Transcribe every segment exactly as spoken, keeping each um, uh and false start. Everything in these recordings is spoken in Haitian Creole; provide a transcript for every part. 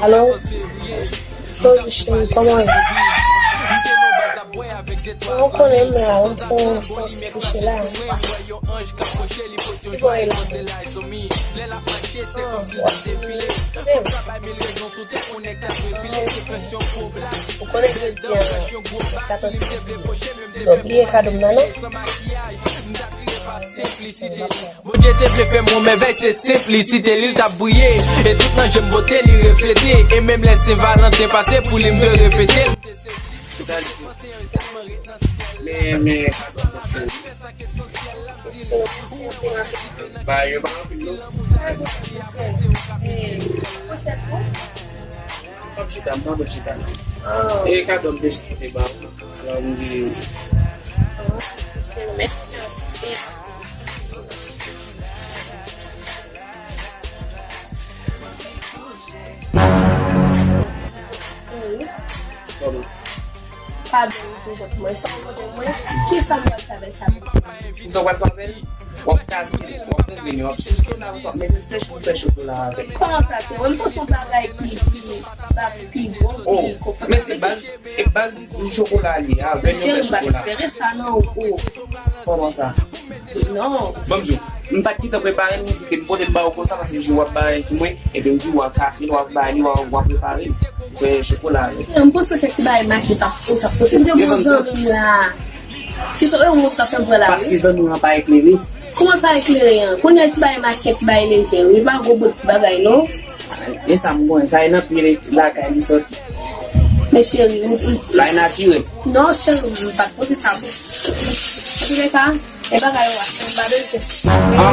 Alo, Rosie cheri, kòman w ye? Ou konnen m la, m fè yon, fè yon ti kouche la. Ki bò w ye la? Ah, w ap tande m. Ou konnen jodi a, katòz fevriye. Donk, bliye kado m nan, non? Bondye te vle fè m yon mèvèy, se senplisite li l t ap briye. E tout nan je m bote li reflete. E menm lè Sen Valanten pase, pou li m dwe repete l. Men, men, ba yo pa anpil non. M ap chita, m ap chita. E kado m te chita te ba ou. Alò, m di, kòman? Padon, m di, mwen, sa w mande mwen, kisa m pral fè avèk sa? Kisa w pral fè avè l? W ap kase l, w ap renmen li, w ap sous l, w ap mete l sèch pou fè chokola avè l. Kòman sa se? Mwen, m panse yon bagay ki, ki, ki bon, ki konprann. Oh, men se baz, e baz chokola li a, avè l yo fè chokola. Cheri, m pa t espere sa, non, ou. Kòman sa? Non. Ban m di w, m pa t gentan prepare l, m di ke m pote l ba ou konsa, paske m di w ap bay sou mwen, epi m di w ap kase l, w ap bay li, w ap, w ap repare l. Se chokola avè l. M panse kèk ti bagay make t ap, t ap pote. M te gon zanmi m la. Kisa w wont ap fè m pran la, wi? Paske zanmi w lan pa eklere. Kòman pa eklere an? Kounye a ti bagay make, ti bagay lejè, wi, pa gwo bout bagay, non. E sa m konnen, sa e nan pye lakay li soti. Men cheri, m, m. La e natirèl. Non, cheri, m pa t panse sa, bon. Antouleka, e bagay ou a, m pa bezwen. Ah.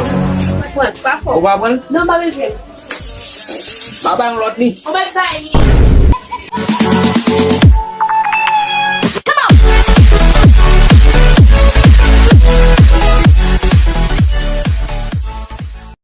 Mwen, pa fò. Ou pa pran? Non, m pa bezwen. M ap bay yon lòt li. Ou mèt bay li.